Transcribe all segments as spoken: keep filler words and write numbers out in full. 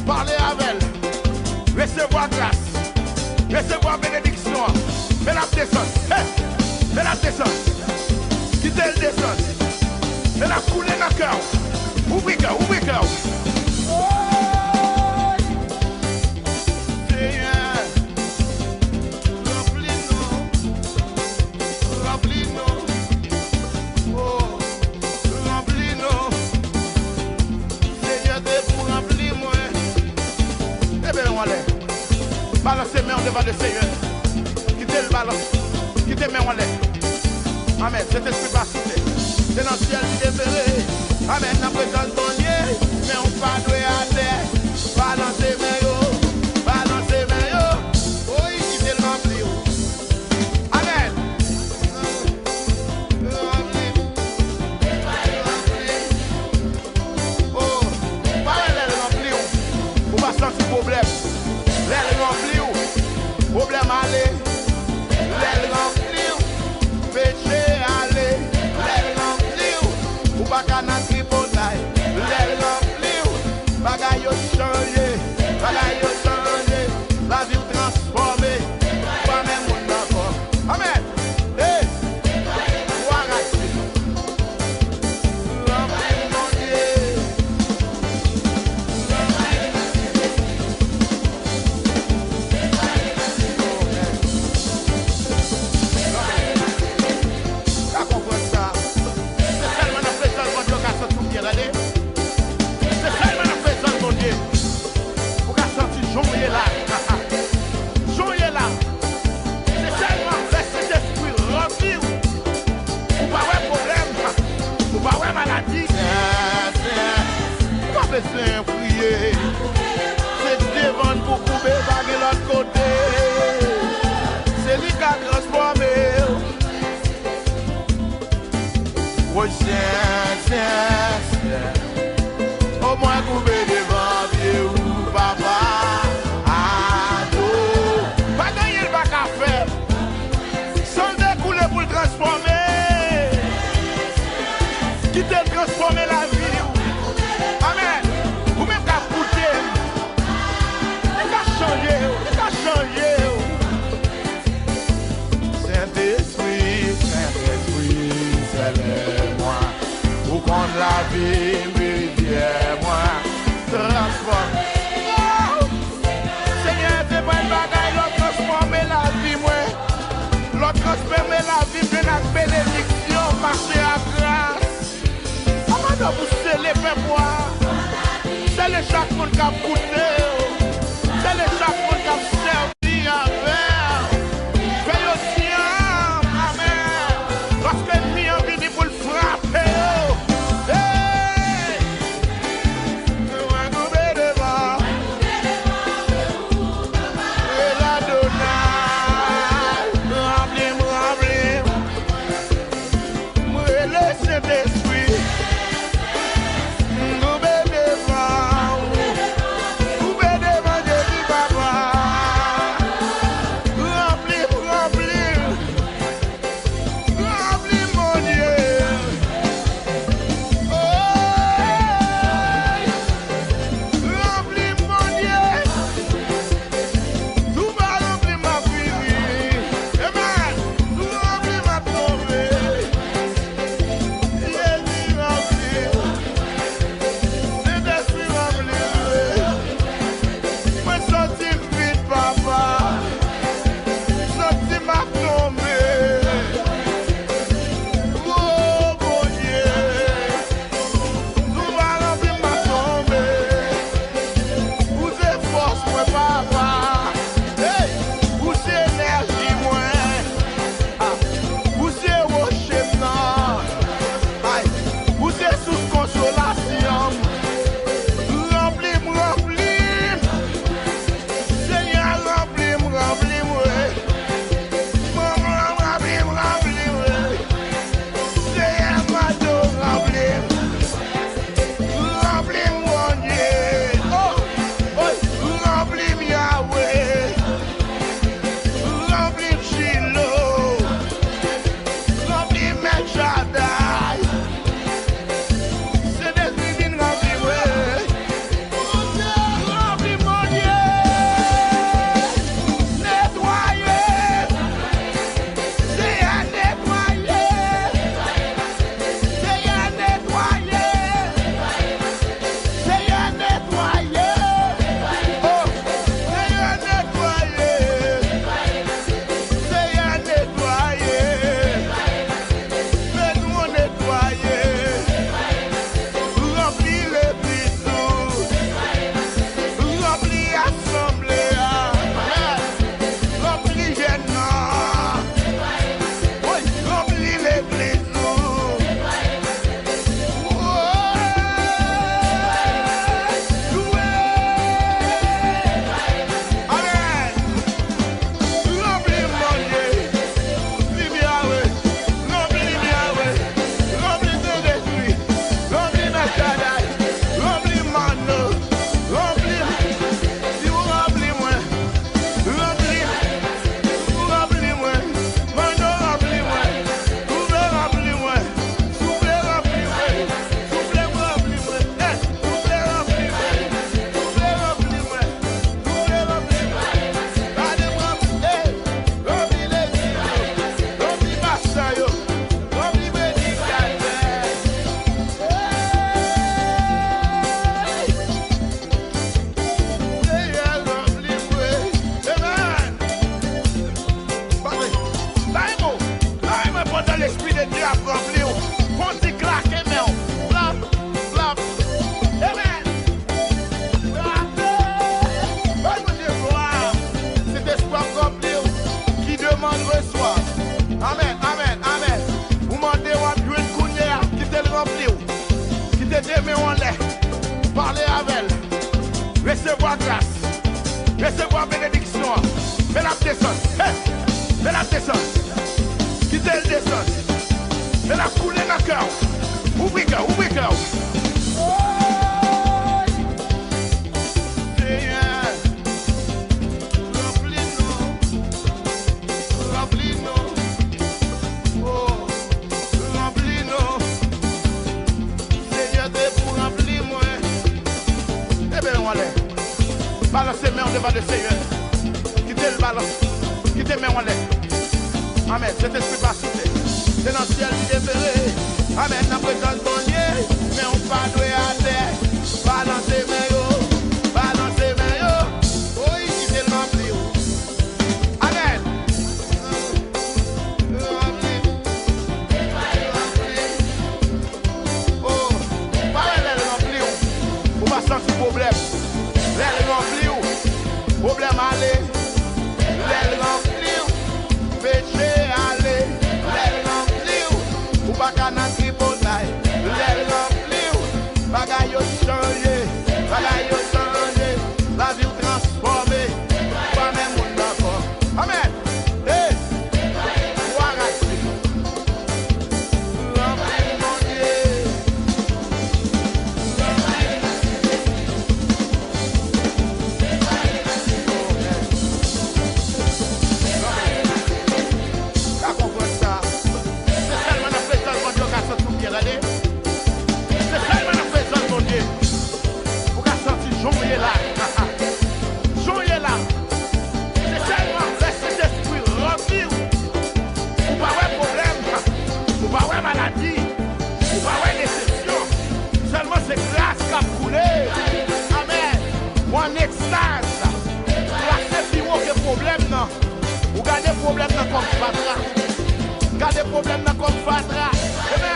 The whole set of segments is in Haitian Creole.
Pale avè l. Resevwa gras. Resevwa benediksyon an. Men l ap desann. Hey! Men l ap desann. Kite l desann. Men l ap koule nan kè w. Ouvri kè w, ouvri kè w. Senyè, ranpli nou. Ranpli nou. Oh, ranpli nou. Senyè, te pou ranpli mwen. Leve men w anlè. Balanse men w devan le Senyè. Kite l balanse. Kite men w anlè. Amèn. Sentespri pa souple. Se nan syèl li devere. Amèn. Nan prezans Bondye, men w pa dwe atè. Balanse men yo. Balanse men yo. Oy, kite l ranpli w. Amèn. Ranpli m. Oh, pa wè lè l ranpli w, ou pa santi pwoblèm. Lè l ranpli w, pwoblèm ale. Lè l ranpli w, peche ale. Lè l ranpli w, ou pa ka nan tripotay. Lè l ranpli w, bagay yo chanje. Bagay yo chanje. Lavi w transfòme. Ou pa menm moun ankò. Amèn. Hey! Glwa a Dye. Ranpli m, Bondye. Sa konprann sa. Se sèlman nan prezans Bondye w ka santi w byen, tande. Se sèlman nan prezans Bondye ou ka santi jan w ye la. Jan w ye la. Se sèlman lè Sentespri ranpli w. Ou pa wè pwoblèm. Ou pa wè maladi. Ou pa bezwen kriye. Se devan n pou koube, pa gen lòt kote. Se li k ka transfòme w. Woy, Senyè, Senyè, Senyè. O mwen koube devan pye ou, papa. Ado. Pa gen anyen l pa ka fè. San l dekoule pou l transfòme. Kite l transfòme lavi w. Amèn. Ou menm k ap koute m. Li ka chanje w. Li ka chanje w. Sentespri, Sentespri, sèle mwen. Ou konn lavi m, pirifye mwen. Transfòme. Oh! Senyè, se pa yon bagay lòt transfòme lavi mwen. Lòt transfòme lavi m vin ak benediksyon, mache ak gras. Ann mande pou sele pèp ou a. Sele chak moun k ap koute w. Sele chak moun k ap sèvi avè w. Fè yo di amèn. Paske ènmi an vini pou l frape yo. Hey! Mwen koube devan. Rele Adonay. Ranpli m, ranpli m. M rele Sentespri. M koube devan ou. Koube L ap desann. Hey! Men l ap desann. Kite l desann. Men l ap koule nan kè w. Ouvri kè w, ouvri kè w. Senyè, ranpli nou. Ranpli nou. Oh, ranpli nou. Senyè, te pou ranpli mwen. Leve men w anlè. Balanse men w devan Lesenyè. Kite l balanse. Kite men w anlè. Amèn. Sentespri pa soufle. Se nan syèl li devere. Amèn. Nan prezans Bondye, men w pa dwe atè. Balanse men yo. Balanse men yo. Oy, kite l ranpli w. Amèn. Ranpli. Oh, pa wè lè l ranpli w, ou pa santi pwoblèm. Lè l ranpli w, pwoblèm ale. Lè l ranpli w, peche ale. Lè l ranpli w, ou pa ka nan tripotay. Lè l ranpli w, bagay yo chanje. Bagay yo chanje. Lavi w transfòme. Ou pa menm moun ankò. Amèn. Hey! Glwa a Dye. Ranpli m, Bondye. Ka konprann sa. Se sèlman nan prezans Bondye w ka santi w byen, tande. Se sèlman nan prezans Bondye ou ka santi jan w ye la. Jan w ye la. Se sèlman lè Sentespri ranpli w. Ou pa wè pwoblèm. Ou pa wè maladi. Ou pa wè desepsyon. Sèlman se gras k ap koule. Amèn. Ou ann ekstaz. Gras se pi wo ke pwoblèm nan. Ou gade pwoblèm nan kòm fatra. Gade pwoblèm nan kòm fatra. Amèn.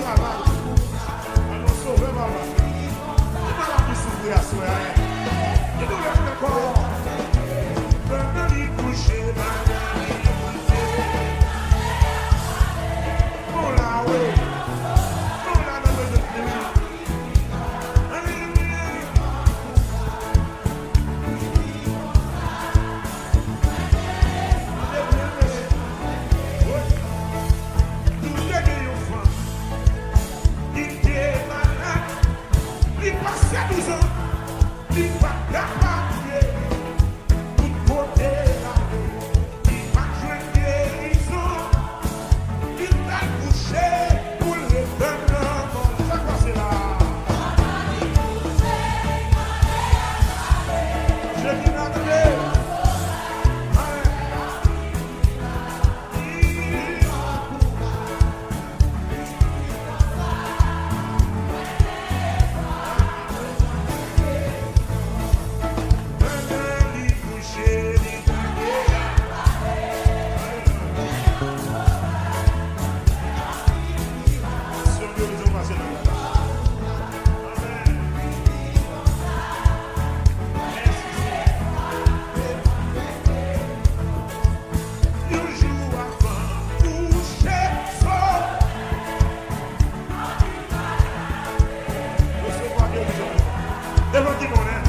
Ann nou sove, papa. Ki maladi soufri aswè a? Ki doulè ki nan kò w? Pandan li kouche, maladi kouche. Nou la, wi. Nou la nan prezans li, wi. Alelouya. Alelouya. Wi. Nou te gen yon fanm ki te malad. Li pase douz an, li pa t kapab geri. Tout kote l ale, li pa t jwenn gerizon. Li t al kouche pou l retann lanmò. Sa k pase la? Jezi la, tande. Amèn. Yon jou avan kouche sou. Resevwa gerizon. Devan ki moun, en?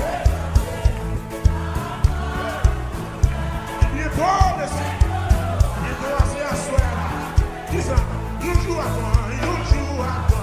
Byento, mesye. Byento a se aswè a la. Kisa? Yon jou avan, yon jou avan.